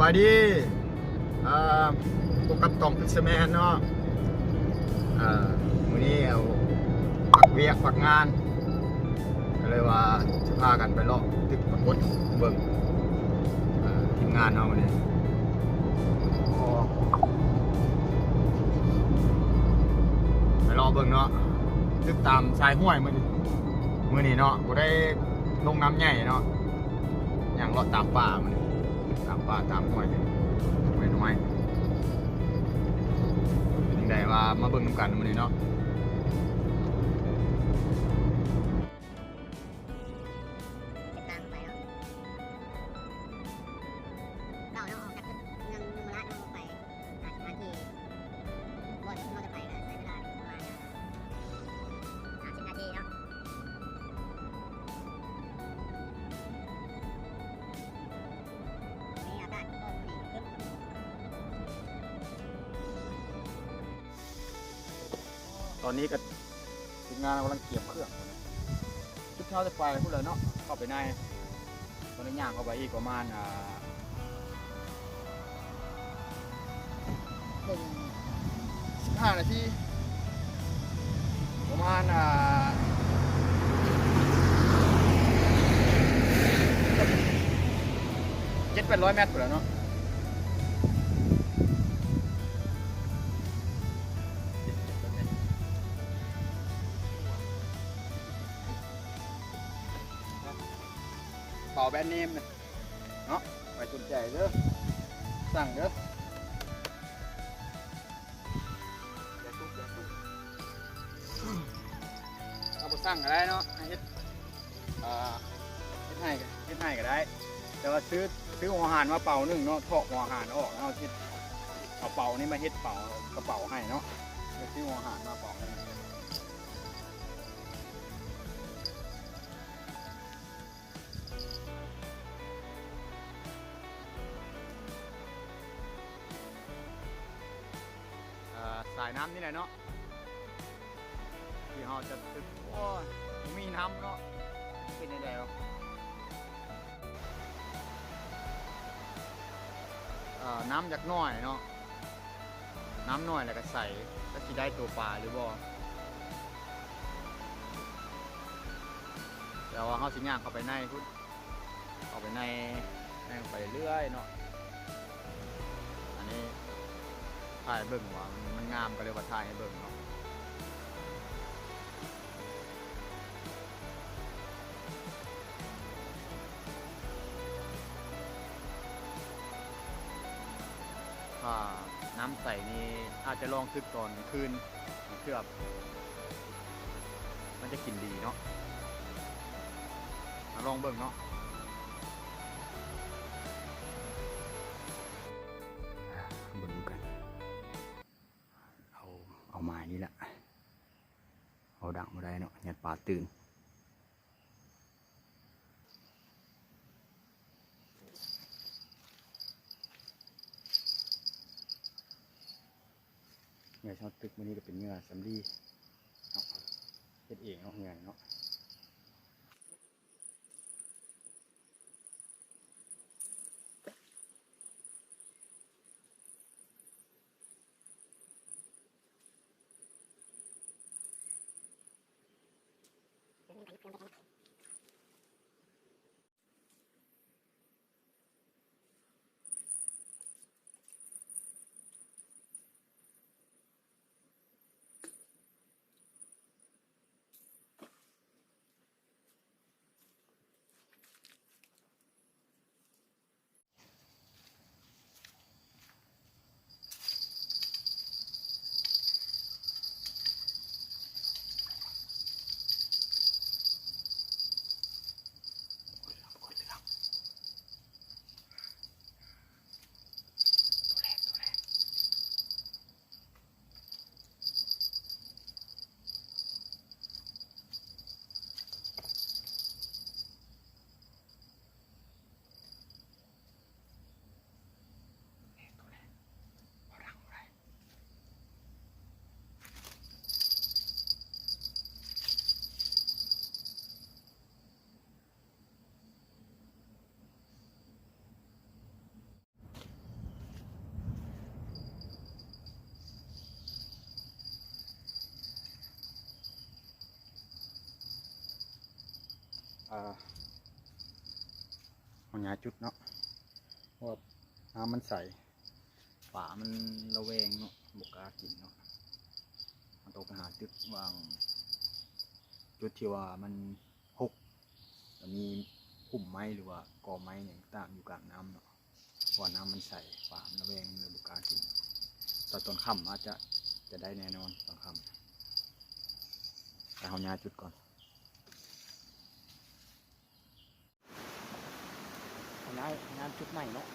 ສະບາຍດີ ເອີ ພົບກັບຕ້ອງ Fisherman ເນາະ. ເອີ ມື້ນີ້ເອົາ ພັກວຽກພັກງານ ກໍເລີຍວ່າຊິພາກັນໄປເລາະຕຶກປາກົດເບິ່ງ ເອີ ທີມງານເຮົາມື້ນີ້ ໄປເລາະເບິ່ງເນາະ ຕຶກຕາມຊາຍຫ້ວຍມື້ນີ້ ມື້ນີ້ເນາະ ບໍ່ໄດ້ລົງນ້ຳໃຫຍ່ເນາະ ຍ່າງເລາະຕາມປ່າມື້ນີ້ ຕາມປ່າຕາມຫ້ວຍ ຫ້ວຍນ້ອຍ ເປັນຈັ່ງໃດວ່າມາເບິ່ງນຳກັນມື້ນີ້ເນາະ. ເກັບກາງໄປເນາະ ເກົ້າເນາະ ອອກຈາກຈຸດເມືອງຍົມມະລາດເນາະ ໄປຫາທີ່ບ່ອນທີ່ເຮົາຈະໄປ ກໍໃຊ້ເວລາປະມານສາມສິບນາທີເນາະ. ນີ້ອາກາດກໍດີຂຶ້ນ ຕອນນີ້ກໍທີມງານກຳລັງກຽມເຄື່ອງ ຈຸດເຮົາຈະໄປພຸ້ນແຫຼະເນາະ ເຂົ້າໄປໃນ ຕ້ອງໄດ້ຍ່າງເຂົ້າໄປອີກປະມານ ອ່າ ເຖິງສິບຫ້ານາທີ ປະມານ ອ່າ ເຈັດແປດຮ້ອຍແມັດພຸ້ນແຫຼະເນາະ. ເປົາແບຣນເນມເນາະ ໃຜສົນໃຈເດີ ສັ່ງເດີ ເອົາບໍ່ສັ່ງກໍໄດ້ເນາະ ໃຫ້ເຮັດ ເຮັດໃຫ້ ເຮັດໃຫ້ກໍໄດ້ ແຕ່ວ່າຊື້ ຊື້ຫົວຫານມາເປົາໜຶ່ງເນາະ ຖອກຫົວຫານອອກ ເຮົາເຮັດ ເອົາເປົານີ້ມາເຮັດເປົາ ກະເປົາໃຫ້ເນາະ ຊື້ຫົວຫານມາເປົາໜຶ່ງ. ອ່າ ສາຍນ້ຳນີ້ແຫຼະເນາະ ທີ່ເຮົາຈະຕຶກ ໂອ້ຍ ບໍ່ມີນ້ຳເນາະ ເປັນຈັ່ງໃດວະ ເອີ ນ້ຳຢາກໜ້ອຍເນາະ ນ້ຳໜ້ອຍແລ້ວກໍໃສ ຈັກຊິໄດ້ໂຕປາຫຼືບໍ່ ແຕ່ວ່າເຮົາຊິຍ່າງເຂົ້າໄປໃນພຸ້ນ ເຂົ້າໄປໃນ ໃນໄປເລື້ອຍເນາະ ອັນນີ້ຖ່າຍເບິ່ງວ່າມັນ ມັນງາມ ກໍເລີຍວ່າຖ່າຍໃຫ້ເບິ່ງເນາະ. ຖ້ານ້ຳໃສນີ້ອາດຈະລອງຕຶກຕອນກາງຄືນ ເພື່ອມັນຈະກິນດີເນາະ ມາລອງເບິ່ງເນາະ ເບິ່ງນຳກັນ ເອົາ ເອົາໄມ້ນີ້ແຫຼະ ເອົາດັງບໍ່ໄດ້ເນາະ ຢ້ານປາຕື່ນ. ເຫຍື່ອເຮົາຕຶກມື້ນີ້ກໍເປັນເຫຍື່ອສຳລີເນາະ ເຮັດເອງເນາະ ເຫຍື່ອເນາະ. ເ ອ່າ ເຮົາຫຍ້າຈຸດເນາະ ເພາະວ່ານ້ຳມັນໃສ ປາມັນລະແວງເນາະ ບໍ່ກ້າກິນເນາະ. ເຮົາຕ້ອງໄປຫາຈຸດວ່າງ ຈຸດທີ່ວ່າມັນຮົກ ແລ້ວມີພຸ່ມໄມ້ ຫຼືວ່າກໍໄມ້ຫຍັງຕ່າງຢູ່ກາງນ້ຳເນາະ. ເພາະວ່ານ້ຳມັນໃສ ປາມັນລະແວງ ເລີຍບໍ່ກ້າກິນ. ແຕ່ຕອນຄ່ຳອາດຈະ ຈະໄດ້ແນ່ນອນຕອນຄ່ຳ. ແຕ່ເຮົາຫຍ້າຈຸດກ່ອນ. ເຮົາຍ້າຍ ຍ້າຍຈຸດໃໝ່ເນາະ.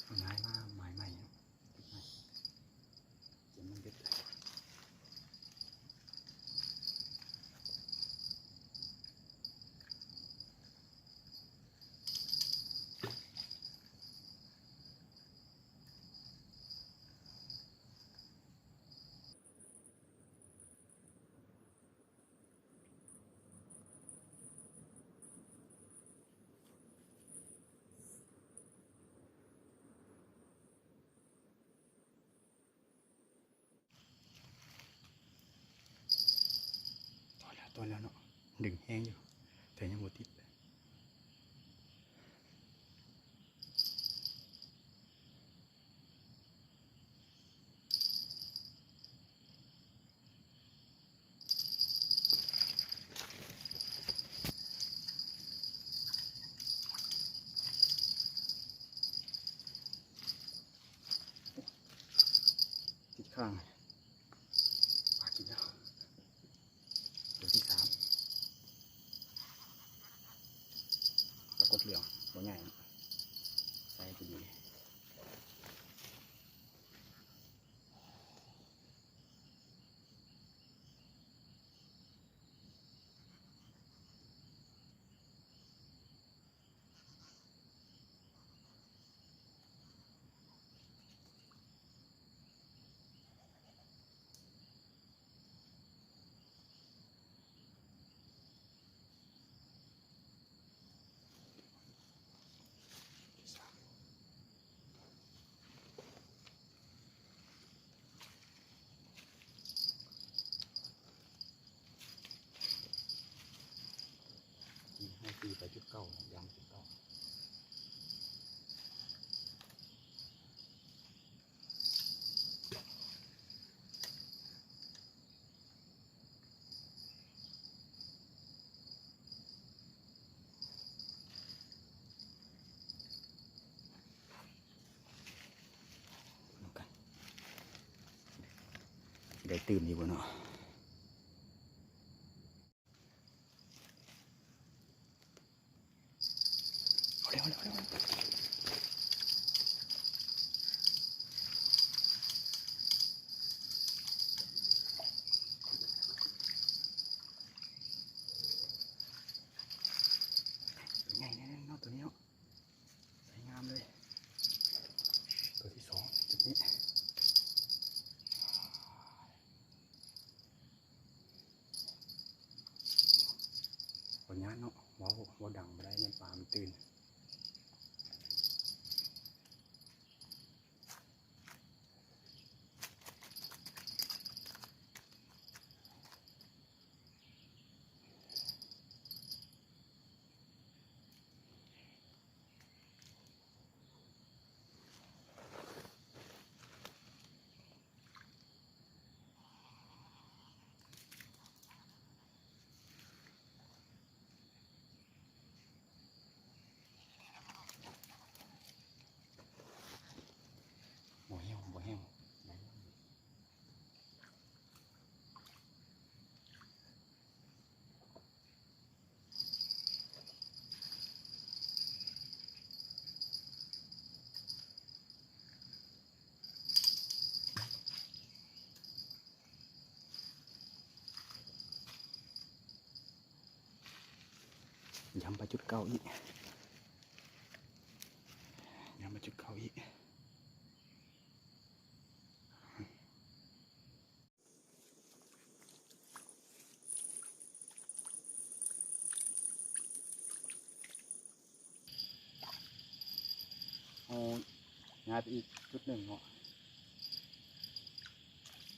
ເອົາໄມ້ມາ ໄມ້ໃໝ່ເນາະ. ເກັບມັນເບັດ. ຕອນແລ້ວ ຕອນແລ້ວເນາະ ດຶງແຮງຢູ່ ແຕ່ຍັງບໍ່ຕິດ. ຕິດຂ້າງ ປາກິນແລ້ວ ໂຕທີສາມ ປາກົດເຫຼືອງ ໂຕໃຫຍ່ເນາະ ໄຊພໍດີ. ໃຫ້ຕີໄປຈຸດເກົ່າ ຢ້ຳຈຸດເກົ່າ. ນຳກັນ ຊິໄດ້ຕື່ມຢູ່ບໍ່ເນາະ? ເອົາເລີຍ ເອົາເລີຍ ເອົາເລີຍ. ໃຫຍ່ແນ່ນອນໂຕນີ້ເນາະ ໃສ່ງາມເລີຍ. ໂຕທີສອງ ຈຸດນີ້. ຍ້ຳໄປຈຸດເກົ່າອີກ ຍ້ຳໄປຈຸດເກົ່າອີກ. ເຮົາຍ້າຍໄປອີກຈຸດໜຶ່ງເນາະ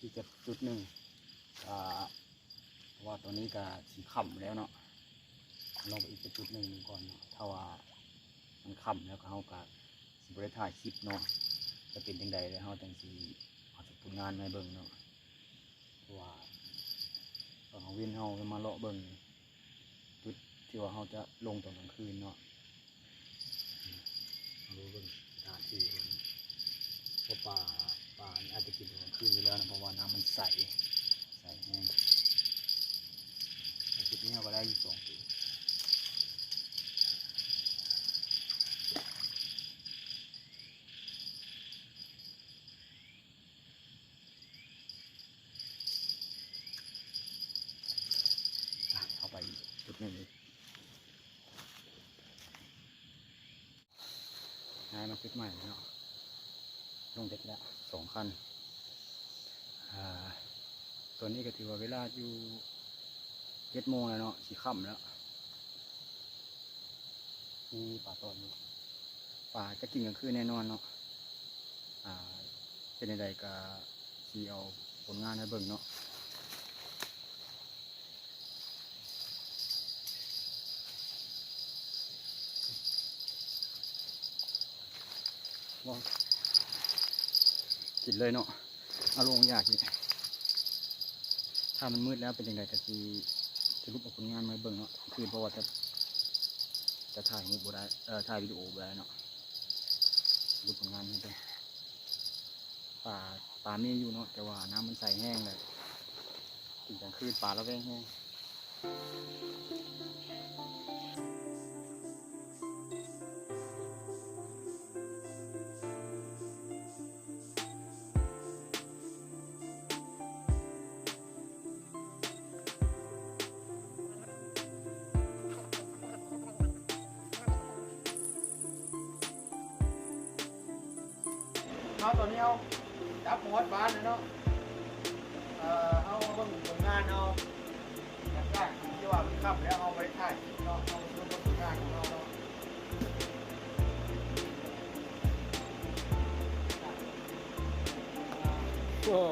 ອີກຈັກຈຸດໜຶ່ງ ອ່າ ເພາະວ່າຕອນນີ້ກະຊິຄ່ຳແລ້ວເນາະ ລອງໄປອີກຈັກຈຸດໜຶ່ງເບິ່ງກ່ອນເນາະ ຖ້າວ່າມັນຄ່ຳແລ້ວກະ ເຮົາກະຊິບໍ່ໄດ້ຖ່າຍຄລິບເນາະ ຈະເປັນຈັ່ງໃດແລ້ວເຮົາຈັ່ງຊິເອົາຜົນງານມາໃຫ້ເບິ່ງເນາະ. ເພາະວ່າຕອນກາງເວັນເຮົາມາເລາະເບິ່ງຈຸດທີ່ວ່າເຮົາຈະລົງຕອນກາງຄືນເນາະ ເຮົາເບິ່ງສະຖານທີ່ເບິ່ງ ເພາະປາ ປານີ້ອາດຈະກິນຕອນກາງຄືນຢູ່ແລ້ວນະ ເພາະວ່ານ້ຳມັນໃສ ໃສແຮງ. ໃນຄລິບນີ້ເຮົາກະໄດ້ຢູ່ສອງໂຕ. ອ່ະ ເຂົ້າໄປຈຸດໜຶ່ງອີກ ຍ້າຍມາຈຸດໃໝ່ເນາະ ລົງເດັກແລ້ວສອງຄັນ. ອ່າ ຕອນນີ້ກະຖືວ່າເວລາຢູ່ເຈັດໂມງແລ້ວເນາະ ຊິຄ່ຳແລ້ວ. ມີປາຕອນຢູ່ ປາຈະກິນກາງຄືນແນ່ນອນເນາະ. ອ່າ ເປັນຈັ່ງໃດກະຊິເອົາຜົນງານໃຫ້ເບິ່ງເນາະ. ກິນເລີຍເນາະ. ອາລົງຢາກນີ້ ຖ້າມັນມືດແລ້ວເປັນຈັ່ງໃດກະຊິສະຫຼຸບເອົາຜົນງານມາໃຫ້ເບິ່ງເນາະ ຄື ເພາະວ່າຈະ ຈະຖ່າຍຮູບບໍ່ໄດ້ ເອີ ຖ່າຍວິດີໂອບໍ່ໄດ້ເນາະ. ສະຫຼຸບຜົນງານໃຫ້ເບິ່ງ ປາ ປາມີຢູ່ເນາະ ແຕ່ວ່ານ້ຳມັນໃສແຮງແລ້ວ ກິນກາງຄືນປາລະແວງແຮງ. ເນາະ ຕອນນີ້ເຮົາກັບມາຮອດບ້ານແລ້ວເນາະ. ເອີ ເຮົາມາເບິ່ງຜົນງານເຮົາ ຫຼັງຈາກທີ່ວ່າມັນຄ່ຳແລ້ວ ເຮົາບໍ່ໄດ້ຖ່າຍຄລິບເນາະ ເຮົາມາເບິ່ງຜົນງານຂອງເຮົາເນາະ. ໂອ້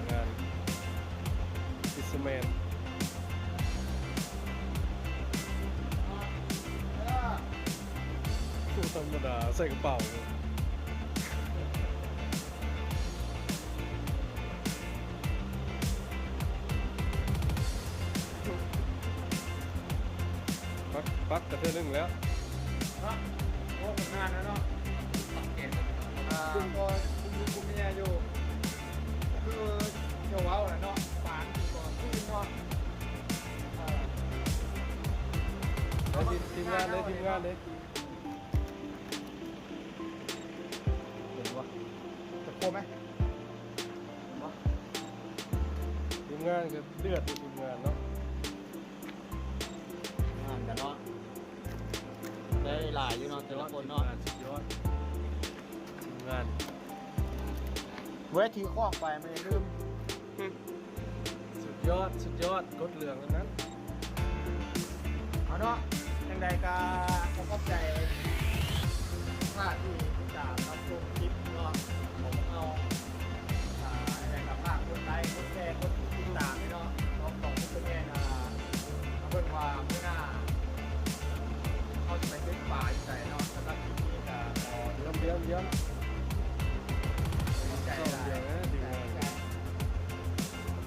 ງານ Fisherman ບໍ່ທຳມະດາ ໃສ່ກະເປົາ. ປັກ ປັກກະເທື່ອໜຶ່ງແລ້ວເນາະ. ໂອ້ ຜົນງານແລ້ວເນາະ ປັກເກັນ ອ່າ ກໍຄຸມຢູ່ຄຸມເມຍຢູ່ ຄືຈະເວົ້າແຫຼະເນາະ ປານກໍຄືນເນາະ. ເອີ ທີມ ທີມງານເດ້ ທີມງານເດ້. ເຫັນບໍ່? ຈະຄົມໄໝ? ເຫັນບໍ່? ທີມງານກໍເດືອດຢູ່ ທີມງານເນາະ ງານກັນເນາະ ໄດ້ຫຼາຍຢູ່ເນາະ ແຕ່ລະຄົນເນາະ ສຸດຍອດ ທີມງານ ເວີຍ ຖືຂອງໄປ ມັນຢ່າລືມ. ສຸດຍອດ ສຸດຍອດ ກົດເຫຼືອງນັ້ນ. ເອົາເນາະ ຈັ່ງໃດກໍຂໍຂອບໃຈທຸກທ່ານທີ່ຕິດຕາມ